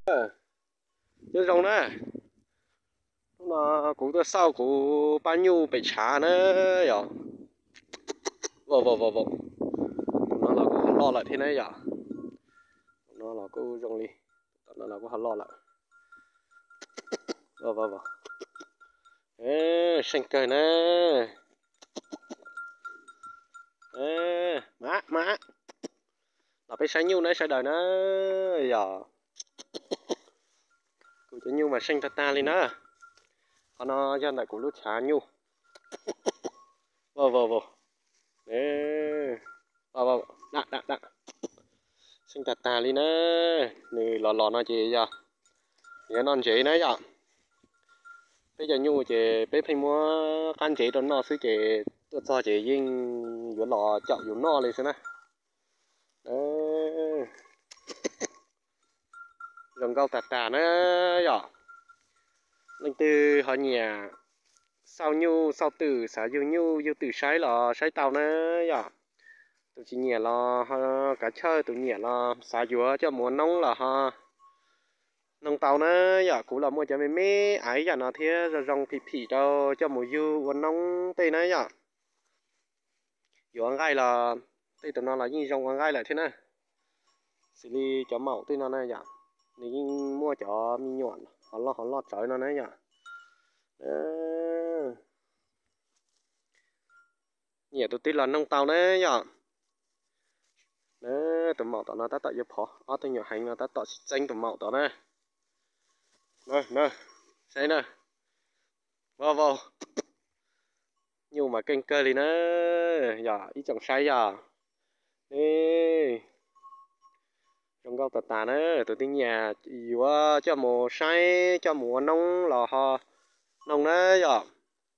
Nyob zoo na, hnub no kuv tuaj xauj kuv pab nyuj pem tshav na yom. Vau vau vau vau, tus no los kuj ho loj lawm thiab na yom. Tus no los kuj zoo li, tus no los kuj ho loj lawm. Vau vau vau, seej kawg na. Mas mas, los peb saib nyuj na sawv daws na yom. Kuv cov nyuj mas seej tag tag li na. Qhov no yog ntawm kuv lub tshav nyuj. Vau vau vau, seej tag tag li na. Nws los los no ces yog nws yuav noj ntsev na yom. Peb cov nyuj ces peb pheej muab qab ntsev rau noj xwb ces tuaj txog ces yeej yuav los caum yus noj li xwb na. Zoo nkauj tag tag na yom. Leej twg ho nyiam xauj nyuj xauj twm, xav yug nyuj yug twm saib los saib tau na yom. Tus tsis nyiam los ho kav chawj, tus nyiam los xav yuav coj mus ua noob los ho noog tau na yom. Kuv los muaj cov me me aiv yam no thiab, zoo zoo phim phim rau coj mus yug ua noob tej na yom. Yuav ua nqaij los tej tus no los yeej zoo ua nqaij lawm thiab na. Xws li cov maum tej no na yom, nws yeej muaj cov me nyuam ho loj ho loj tsawv no na yom. Nyiam tus twg los noog tau na yom. Tus maum tom no tab tom yuav phov, ob tug nyuam heev no tab tom sib txeeb tus maum tom na. Saib na, vau vau, nyuj mas keej kawg li na yom, ib tsoom saib yom. Zoo nkauj tas tas na, tus twg nyiam yuav coj mus saib coj mus ua noob los ho noog na yom.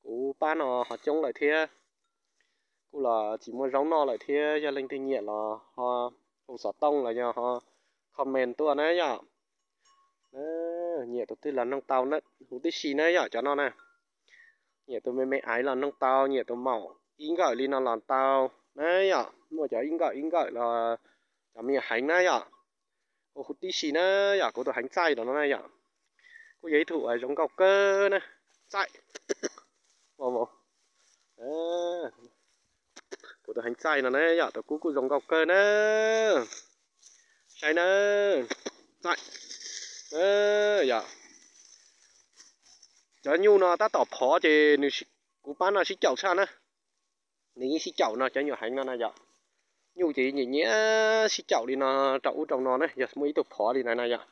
Kuv pab no ho coob lawm thiab, kuj los tsis muaj zaub noj lawm thiab, yog leej twg nyiam los ho hu xov tooj los yog ho comment tuaj na yom. Nyiam tus twg los noog tau huv tib si na yom, cov no na. Nyiam tus me me aiv los noog tau, nyiam tus maum ib nkawm li no los tau na yom, muaj cov ib nkawm ib nkawm los cov me nyuam heev na yom. Hu huv tib si na yom, kuv tus heev txaij no na yom. Kuj yog ib tug uas zoo nkauj kawg na, txaij. Kuv tus heev txaij no na yom, tus kub kuj zoo nkauj kawg na. Saib na, txaij. Yom, cov nyuj no tab tom phov ces nws, kuv pab no sib caum tshaj na. Nws yeej sib caum no, cov nyuam heev no na yom. Nyuj ces nyiam nyiam sib caum li no rau ub rau no na, yog muaj ib tug phov li no na yom.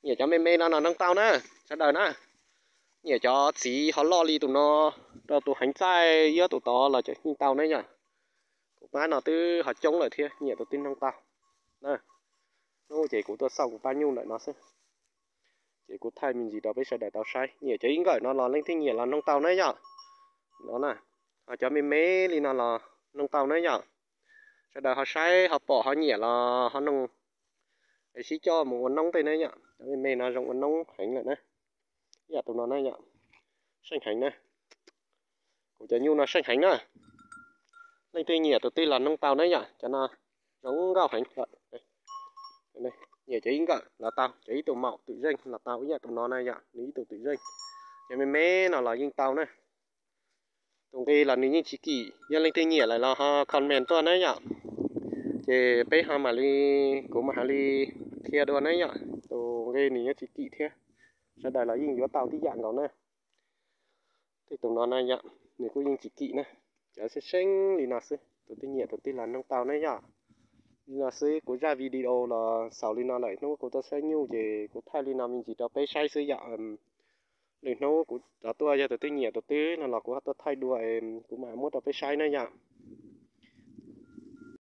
Nyiam cov me me no no noog tau na, sawv daws na. Nyiam cov txiv ho loj li tus no rau tus heev txaij, ib ob tus tod los cov yeej tau na yom. Kuv pab no twb ho coob lawm thiab, nyiam tus twg noog tau na. Hnub ces kuv tuaj xauj kuv pab nyuj ntawm no xwb, ces kuv thaij me ntsis rau peb sawv daws tau saib. Nyiam cov ib nkawm no los leej twg nyiam los noog tau na yom. No na, ho cov me me li no los noog tau na yom. Sawv daws ho saib ho pom ho nyiam los ho noog es sib coj mus ua noob tej na yom. Cov me me no zoo ua noob heev lawm na. Ib yam tus no na yom, seej heev na. Kuv cov nyuj no seej heev na. Leej twg nyiam tus twg los noog tau na yom, cov no zoo nkauj heev. Nyiam cov ib nkawm los tau, cov ib tug maum twm zeej los tau, ib yam tus no na yom, nws ib tug twm zeej. Cov me me no los yeej tau na. Tus nqi los nws yeej tsis kim, yog leej twg nyiam lawm los ho comment tuaj na yom. Ces peb ho mam li, kuv mam ho li qhia dua na yom. Tus nqi nws yeej tsis kim thiab, sawv daws los yeej yuav tau tib yam nkaus na. Tej tus no na yom, nws kuj yeej tsis kim na. Cov seej seej li no xwb, tus twg nyiam tus twg los noog tau na yom. Li no xwb, kuv zaj video los xaus li no lawm, hnub kuv tuaj saib nyuj ces kuv thaij li no me ntsis rau peb saib xwb yom. Lwm hnub kuv rov tuaj yog tus twg nyiam tus twg no los kuv ho tuaj thaij dua, kuv mam muab rau peb saib na yom.